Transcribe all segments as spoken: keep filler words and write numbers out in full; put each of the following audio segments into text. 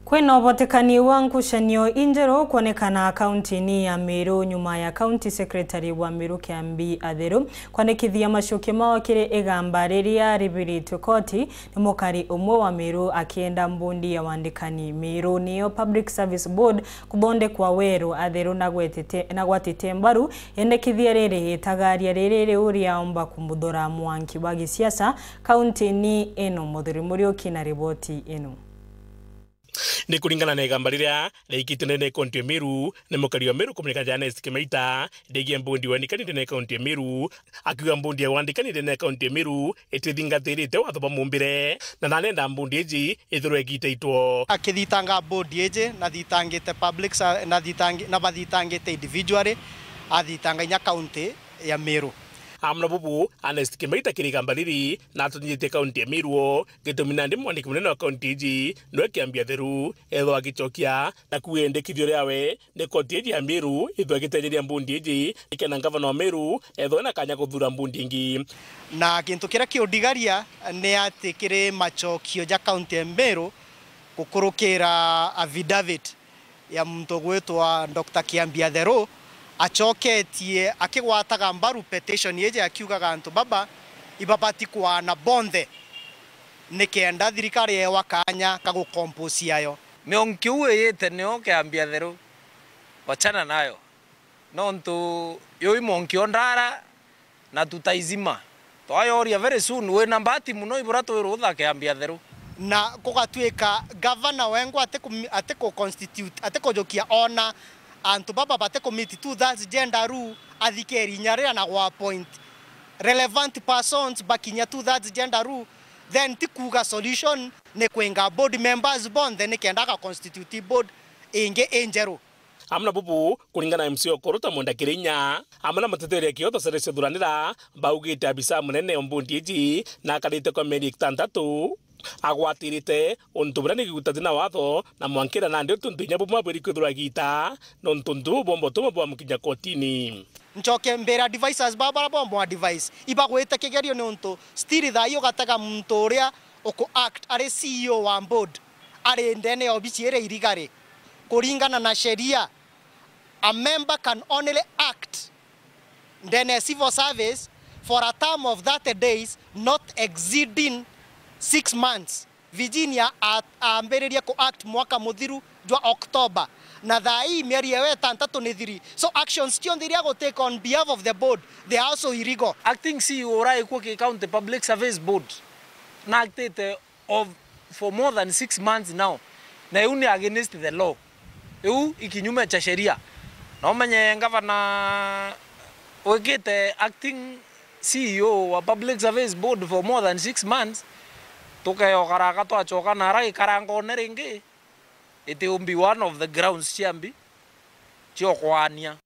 Kwina ubotekani wa ngucanio injeru kwonekana kaunti-ini ya Meru nyuma ya County Secretary wa Meru Kiambi Atheru kwandikithia macokio mao kiri igamba riria ribiritwe koti ni mukari umwe wa Meru akienda mbundi ya wandikani Meru niyo Public Service Board kuthondekwa weru. Atheru nagwetete-, nagwatite mbaru yendekithia riri itagaria riri riu riaomba kumuthura mwanki wa gisiasa kaunti-ini ino. Muthuri Muriuki na riboti ino. Ni kuringana na igamba riria riaikite ndene ya kaunti ya Meru, ni mukari wa Meru kumenyekana ta Ernest Kimeita, rigie mbundi wa wandikani ndene ya kaunti ya Meru, akiuga mbundi ya wandikani ndene ya kaunti ya Meru itithingatirite watho bwa mumbire, na nanenda mbundi iji ithirwe igitaitwo. Akithitanga mbundi iji, nathitangite public sa-, nathitangi-, na bathitangite individually, athitanga inya kaunti ya Meru. Amwe na bubu, Ernest Kimeita kiri igamba riri, na atonyitie kaunti ya Meru, gitumi nandi mwandiki munene wa kaunti iji, nwe Kiambi Atheru, ethwa agicokia, na kuendekithio riawe, ni koti iji ya Meru, ithwa igitenyeria mbundi iji, ikena ngavana wa Meru, ethwa na kanya kuthura mbundi ingi. Na gintu kiria kiundigaria ni ati kiri macokio ja kaunti ya Meru, gukurukira affidavit ya muntu ugwitwa Doctor Kiambi Atheru, acoketie akigwataga mbaru petition iji akiugaga antu baba ibabati kwaana bonthe nikenda thirikari yewa kanya ka gucompose ayo. Mionki iu iyite nio Kiambi Atheru, wachana nayo. Nontu yui mionki o ndara, na tutaizima. Twayoria very soon, wina mbati muno ibura twi rutha Kiambi Atheru. Na gugatuika gavana wengwa atiku-, atikuconstitute, atikujukia ona antu baba batikumeet two thirds gender rule, athikeri inya riria na gwa appoint relevant persons bakinya two thirds gender rule, then ti kuuga solution ni kwinga board members bonthe nikenda agaconstitute board ingi injeru. Amwe na bubu, kuringana na M C Okoro ta Mwenda Kirinya, amwe na muteteri ya kioto Celestio Thuranira, baugite abisa munene o mbundi iji na akarite kwa mieri itantatu agwatirite untu buria ni gigutati na watho, na mwankira nandi untu inya bumwe bwiri kwithirwa igita, nontu untu buu bwomba utuma bwamukinya kotini. Ncoke mbira advisors baba baria bomwa advice, ibagwite kigerio niuntu still thaa ii ugatega muntu uria uku act ari C E O wa board ari ndene ya obici iria irigari. Kuringana na sheria, a member can only act ndene ya civil service for a term of thirty days not exceeding six months. Virginia a-, aambiririe ku act mwaka muthiru jwa October, na thaa ii mieri iyo itantatu ni thiri. So actions cionthe iria agutake on behalf of the board, they are also illegal. Acting C E O uraikwo ki County Public Service Board na actite of, for more than six months now, na iu ni against the law. Iu i kinyume cha sheria. Na umenye ngavana wikite acting C E O wa Public Service Board for more than six months, tukeokaraka twacoka nara ikarangone ringi, it will be one of the grounds cia mbi cia ukwaania.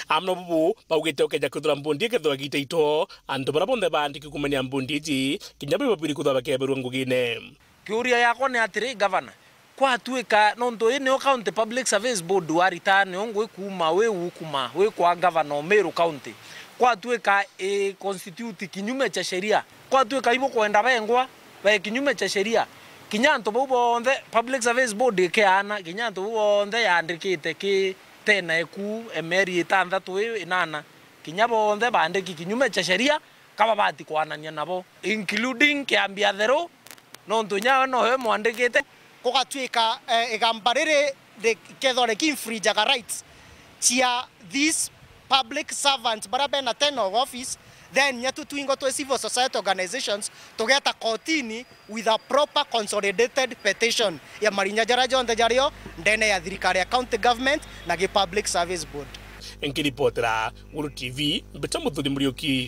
Amwe na bubu baugite ukeja kwithirwa mbundi ikethirwa igitaitwo, antu baria bonthe baandiki kumenya mbundi iji, kinya babiri kwithirwa bakeberwa ngugine. Kiuria yakwa ni atiri, Gavana, kwatuika, nontu ii nio County Public Service Board warita nio ngwikuma, wi ukuma, wi kwa Gavana o Meru County, kwatuika i constitute kinyume cha sheria, kwatuika ibukwenda bengwa be kinyume cha sheria, kinya antu bau bonthe Public Service Board ikiaana, kinya antu bau bonthe yaandikite ki tena eku, emieri itantatu ii inana, kinya bonthe baandiki kinyume cha sheria, kababati kwanania nabo, including Kiambi Atheru, nontu inya we nowe mwandikite. Gugatuika, eh, igamba riri rikethwa riki infringaga rights cia these public servants baria bena tenure of office, then inya tu twingo twi civil society organizations tugeta kotini with a proper consolidated petition ya marinya jaria jonthe jario ndene ya thirikari ya county government na gi Public Service Board. Nkiripotera Gulu T V, mbita Muthuri Muriuki.